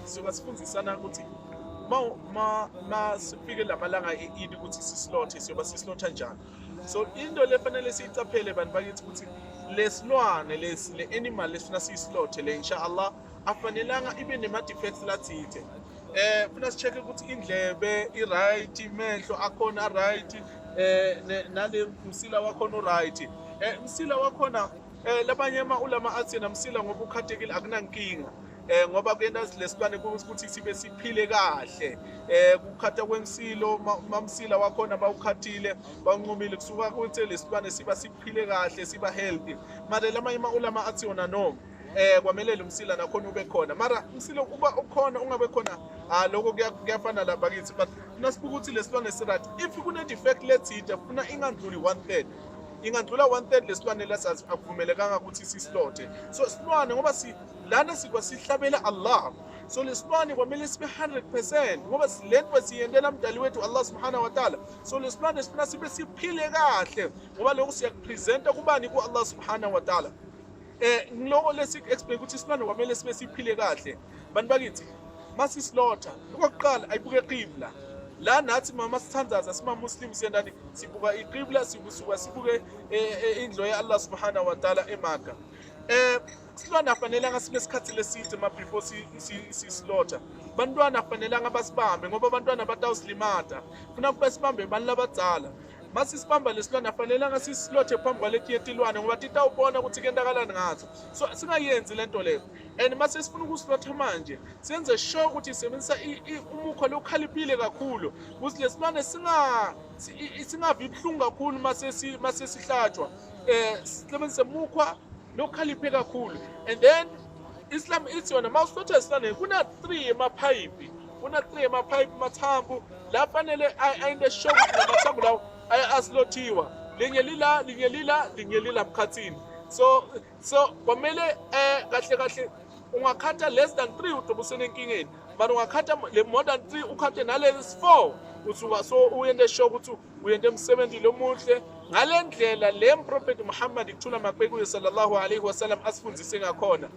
Siyoba sifundisana ukuthi ma ma sifike lamalanga e-Eid ukuthi sislothe, siyoba sislotha njani. So into lefanele siyicaphele, bantu bakithi, ukuthi lesilwane lesi, le animal lesifuna siyislothe le, inshallah, afanelanga ibe nema defects lathithe. Funa si-check ukuthi indlebe i-right, imehlo akhona right, nale msila wakhona u-right. Msila wakhona, labanye ma ulama athi yena msila ngoba ukhathekile akunankinga, ngoba kuyena lesilwane ukuthi sibe siphile kahle. Kukhatha kwemsilo, mamsila wakhona bawukhathile, bawunqumile, kusuka kuthi lesilwane siba siphile kahle, siba healthy. Mara lamanye ma ulama athi yona no, kwamele lo msila nakhona ube khona. Mara umsila uba ukhona, ungabe khona, ah, lokho kuyafana lapha kithi. But funa sibuka ukuthi lesilwane si-right. If kune defect lethide, funa ingandluli 1/3. Ingandlula 1/3 lesilwane lesazi, akuvumelekanga ukuthi sisilothe. So silwane, ngoba si lana sikwa sihlabela Allah, so lesilwane kwamele sibe 100%, ngoba lento siyentela mdali wethu Allah subhanahu wa ta'ala. So lesilwane sifuna sibe siphile kahle, ngoba lokhu siyakupresenta kubani? Ku Allah subhanahu wa ta'ala. Ngiloko lesi explain ukuthi isilwane kwamele sibe siphile kahle. Bantu bakithi, masislotha, okokuqala ayibuke qibla. La nathi mama sithandaza, sima Muslim, siyendani? Sibuka iqibla, sibusuka sibuke indlu ya Allah subhanahu wa ta'ala eMakkah. Silwane afanelanga sibe isikhathi leside ma before sislotha. Bantwana afanelanga basibambe, ngoba abantwana batawusilimata. Funa kube sibambe abantu labadzala. Masisibamba lesilwane, afanelanga sisilothe phambi kwaletinye tilwane, ngoba titawubona ukuthi kentakalani ngazo. So singayenzi lento leyo. And mase sifuna ukusilotha manje, senze sure ukuthi sisebenzisa umukhwa lokhaliphile kakhulu, ukuthi lesilwane singavi buhlungu kakhulu mase sihlatshwa. Sisebenzise umukhwa lokhaliphe kakhulu. And then Islam ithi yona mawusilotha isilwane, kuna 3 emaphayiphi, kuna 3 emaphayiphi, mathambo la fanele ayinte sure ukuthi lamathambo lawo asilothiwa. Linye lila, linye lila, linye lila mkhathini. So kwamele kahle kahle ungakhatha less than 3, udobe usenenkingeni, but ungakhatha le more than 3, ukhathe nalesi 4, usuka so uyente sure ukuthi uyente emsebenzi lomuhle ngale ndlela le Mprofeti Muhammad, kuthula makube kuye, sallallahu alaihi wasallam, asifundise ngakhona.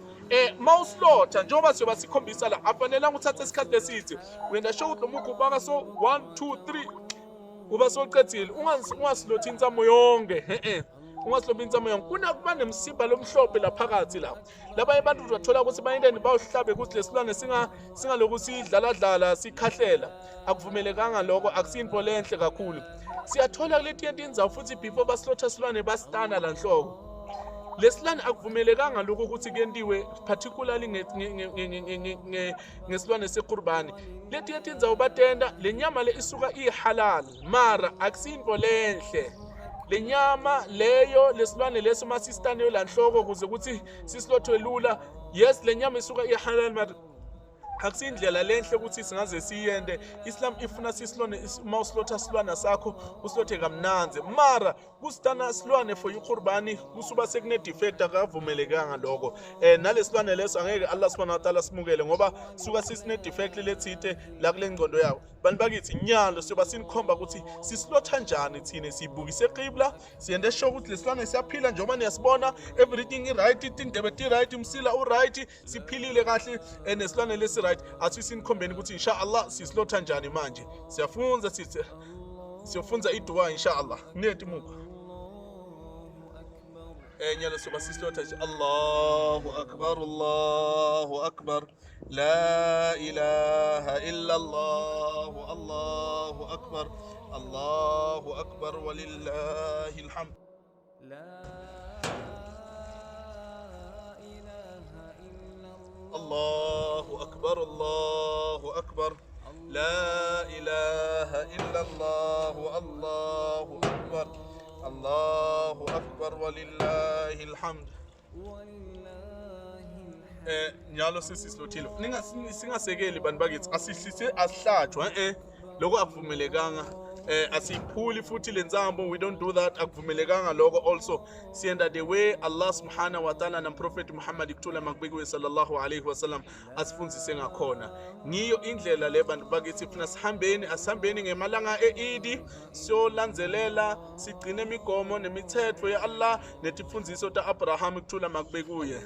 Mawusilotha, njengoba siyoba sikhombisa la, afanelanga uthathe isikhathi leside. Uyenta sure ukuthi lo mukhu ubaka so 1 2 3, uba sowuqedile. Ungasilothi insamo yonke, ungasilobi insamo yonke. Kunakuba nemsipha lomhlophe la phakathi la. Labanye abantu uzathola ukuthi bayinteni, bawuhlabe ukuthi lesilwane singaloku sidlaladlala, sikhahlela. Akuvumelekanga lokho, akusiyinto lenhle kakhulu. Siyathola kuletiye tindzawo futhi before basilotha silwane, basitana la nhloko lesilwane. Akuvumelekanga lokho ukuthi kentiwe, particularly ngesilwane sequrbani. Letiye tindzawo batenda le nyama le isuka iyihalal, mara akusiyinto lenhle le nyama leyo lesilwane leso masisitane la nhloko ukuze ukuthi sisilothwe lula. Yes, le nyama isuka ihalal, mara akusindlela lenhle ukuthi singaze siyende. Islam ifuna sisilwane, uma usilotha silwana sakho, usilothe kamnanzi. Mara kusitana silwane for iqurbani kusuba sekune defect, akavumelekanga lokho. Nalesilwane leso angeke Allah subhanahu wa ta'ala simukele, ngoba suka sisine defect lethite la kule ngcondo yawo. Bantu bakithi, nyalo siyoba sinikhomba ukuthi sisilotha njani thina. Sibukise qibla, siyente sure ukuthi lesilwane siyaphila, njengoba niyasibona, everything i-right, tindebe ti-right, umsila u-right, siphilile kahle nesilwane lesi right. Athi sinikhombeni ukuthi inshallah sisilotha njani manje. Siyafunza, sithi siyofunza idua inshallah. Neti mukho nyalo soba sisilotha nje. Allahu akbar, Allahu akbar, la ilaha illa Allah, Allahu akbar, Allahu akbar, walillahi alhamd. لا إله إلا الله. الله أكبر، الله أكبر، لا إله إلا الله، الله أكبر، الله أكبر، ولله الحمد. ولله الحمد. Njalo sesisilothile. Singasekeli, bantu bakithi, asihlise, asihlatshwa, lokho akuvumelekanga. Asiyiphuli futhi lentsambo, we don't do that, akuvumelekanga lokho. Also siyenda the way Allah subhanahu wa ta'ala naMprofeti Muhammad, kuthula makubekuye, sallallahu alaihi wasallam, asifundzise ngakhona. Ngiyo indlela le, bantu bakithi. Funa sihambeni, asihambeni ngemalanga e-Idi, siyolandzelela, sigcine imigomo nemithetho ya-Allah netifundziso ta-Abraham, kuthula makube kuye.